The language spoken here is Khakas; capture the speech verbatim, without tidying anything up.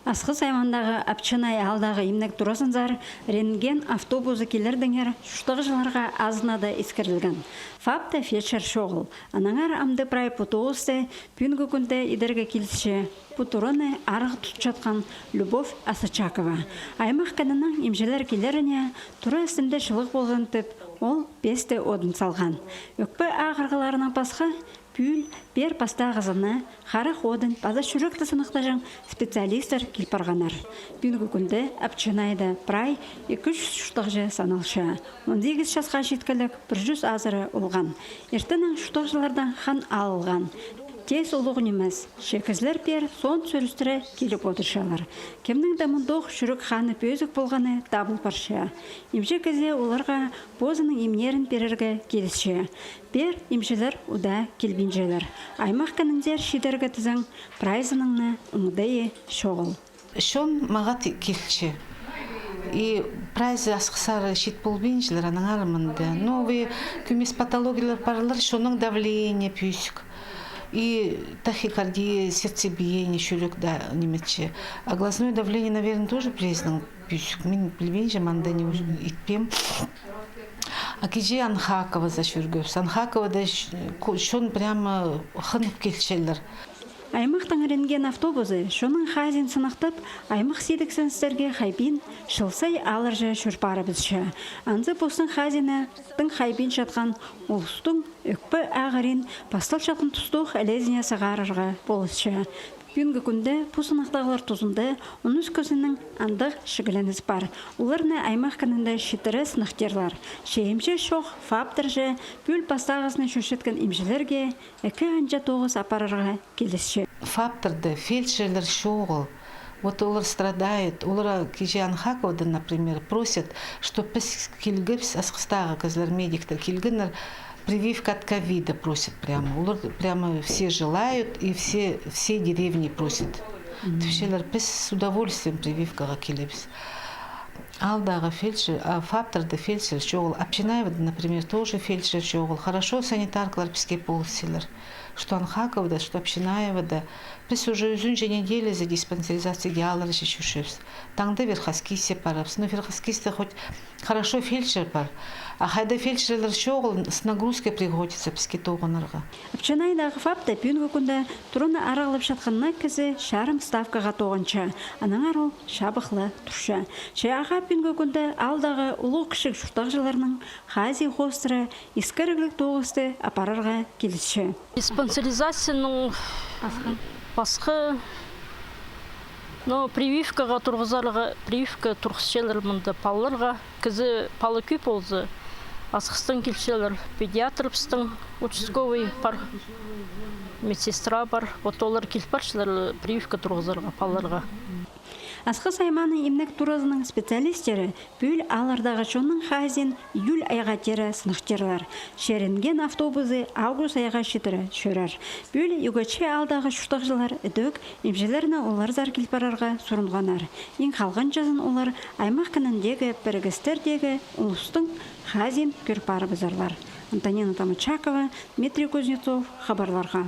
Асхыс аймағындағы Апчынай аалдағы имнег туразынзар рентген автобузы килердеңер чуртағҷыларға азынада искірілген. ФАПта фельдшер чоғыл. Аннаңар амды прай пу тоғысты пӱӱнгі кӱнде идерге килісче пу тураны арығ тутчатхан Любовь Асочакова. Аймах кінінің имҷілер килеріне тура істінде чылығ полған тіп, ол песте одын салған. Ӧкпе ағырығларынаң пасха, пӱӱл пеер пастағызыны, харах одын паза чӱректі сыныхтаҷаң специалистер кил парғаннар. Пӱӱнгі кӱнде Апчынайда прай ікі чӱс чуртағҷы саналча. Он сигіс часха читкелек пір чӱс азыра олған. Иртеннең чуртағҷылардаң хан алылған. Теес улуғ нимес, че кізілер пеер соон сӧрістіре киліп одырчалар. Кемнің дее мындох чӱрек ханы пӧзік полғаны табыл парча. Имҷі кізі оларға позының имнерін пирерге килісче. Пеер имҷілер удаа килбинчелер. Аймах кінінзер чидерге тізең, прайзының на оңдайы чоғыл. Чон мағаа ти-, килче. И прайзы Асхыссар чит полбинчалар, аннаңар мында. Новый кӧмес патологиялар парлар, чонның давление пӧзік. И тахикардия, сердцебиение, чӱрек да ниметче. А глазное давление, наверное, тоже пірезінің пӧзік. Мин пілбинчем, анда не уж-, итпеем. А кичее Анхаковазар чӧргебіс. Анхаковада ч-, ку-, чон прямо хынып килчелер. Аймахтың рентген автобузы чонның хазиин сыныхтап, аймах сидіксіністерге хайбин чыл сай аалларҷа чӧр парыбысча. Анзы постың хазиине тың хайбин чатхан улустың ӧкпе ағырин пасталчатхан тустығ ілезіне сығарарға полысча. Пӱӱнгі кӱнде пу сыныхтағлар тузында он ӱс кізінің андағ чігленіс пар. Оларны аймах кінінде читіре сыныхтирлар. Че имҷі чох ФАПтарҷа пӱӱл пастағызыны чӧрчеткен имҷілерге ікі анҷа тоғыс апарарға килісче. ФАПтарда фельдшерлер чоғыл. Вот олар страдают, олар кичее Анхаковада, например, просят, чтоб піс килгебіс, Асхыстағы кізілер, медиктер килгеннер, прививка от ковида просят прямо. Олар прямо все желают, и все, все деревни просят. Тіпчелер, піс с удовольствием прививкаға килебіс. Аалдағы фельдшер, а, ФАПтарда фельдшер чоғыл. Апчинаевада, например, тоже фельдшер чоғыл. Хорошо санитаркалар піске полысчалар. Что Анхаковада, что Апчинаевада. Піс уже ӱзінҷі неделязар диспансеризацияда аалларҷа чӧрчебіс. Таңда Верхоскисье парабыс. Но Верхоскисьте хоть хорошо фельдшер пар. А хайда фельдшерлер чоғыл, с нагрузкой приходится піске тоғынарға. Апчинайдағы ФАПта пӱӱнгі кӱнде тураны арығлапчатхан на кізі чарым ставкаға тоғынча, аннаңар ол чабых ла турча. Че ағаа пӱӱнгі кӱнде аалдағы улуғ кічіг чуртағҷыларның хазии хоостыра искірігліг тоғысты апарарға килісче. Диспансеризацияның пасха, но прививкаға турғызарға, прививка турғысчалар мында палаларға. Кізі пала кӧп полза, Асхыстаң килчелер, педиатрыбыстың участковый пар, медсестра пар. Вот олар кил парчалар прививка турғызарға палаларға. Асхыс аймааның имнег туразының специалистері пӱӱл ааллардағы чонның хазиин июль айға теере сыныхтирлар. Че рентген автобузы август айға читіре чӧрер. Пӱӱл Югачы аалдағы чуртағҷылар ідӧк имҷілерні оларзар кил парарға сурынғаннар. Иң халғанҷызын олар аймах кініндегі пірігістердегі улустың хазиин кӧр парыбызарлар. Антонина Томочакова, Дмитрий Кузнецов, хабарларға.